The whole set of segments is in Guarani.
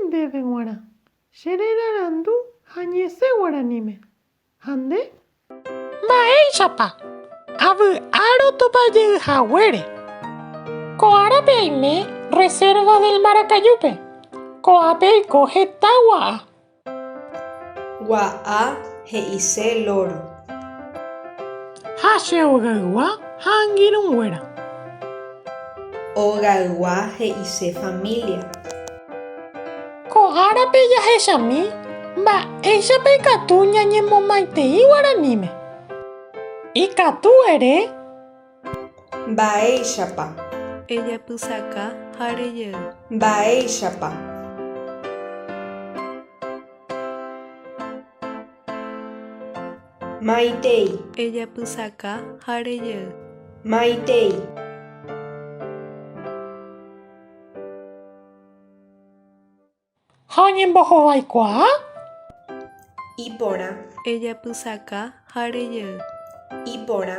ndéve g̃uarã. Che réra arandu ha añesẽ guaraníme. Ha nde? Mba'éichapa avy'a rotopa jey haguére. Ko árape aime Reserva del Mbaracayúpe. Ko'ápe oiko heta gua'a. Gua'a he'ise loro. Ha che ogaygua ha angirũnguéra. Ogaygua he'ise familia. Ko árape jahechami mba'éichapa ikatu ñañemomaitei guaraníme. Ikatu ere. Mba'éichapa. Ejapysaka ha rejey. Mba'éichapa. Maitei. Ejapysaka ha rejey. Maitei. Ha oñembohovaikuaa? Iporã. Ejapysaka ha rejey. Iporã.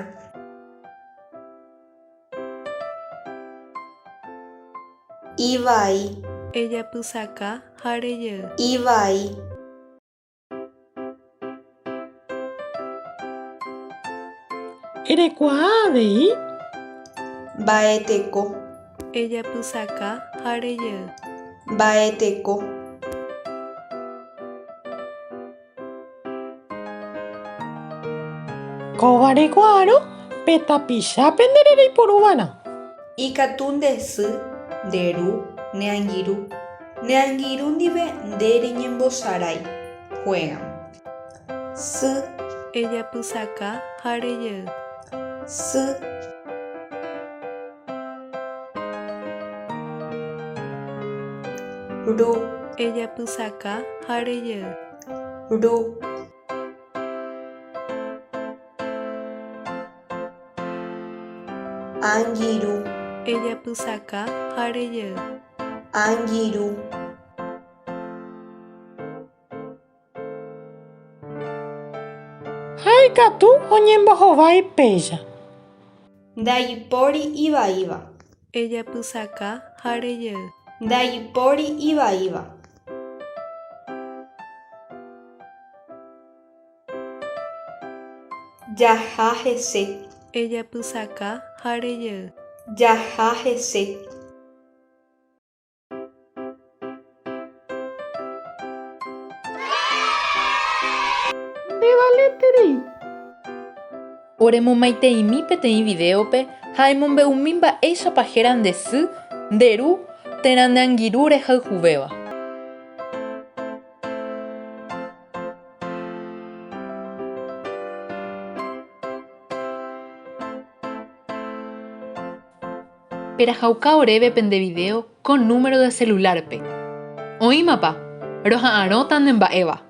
Ivai. Ejapysaka ha rejey. Ivai. Erekuaa avei. Mba'eteko. Ejapysaka ha rejey. Mba'eteko. Kóva reikuaárõ pe tapichápe nde rereiporuva'erã. Ikatu nde sy, nde ru, ne angirũ. Ne angirũ ndive nde reñembosarái. Juegan. Sy. Ejapysaka ha rejey. Sy. Ru. Ejapysaka ha rejey. Ru. Angirũ. Ejapysaka ha rejey. Angirũ. Ha ikatu oñembohovái péicha. Ndaipóri ivaíva. Ejapysaka ha rejey. Ndaipóri ivaíva. Jaha hese. Ejapysaka ha rejey. Jaha hese. Ndevaleterei. Oremomaiteimi peteĩ vidéope ha emombe'umi mba'éichapa héra nde sy, nde ru térã ne angirũ rehayhuvéva. Perahauka oréve pende video ko número de celular-pe. Oĩmapa? Roha'arõta ne mba'éva.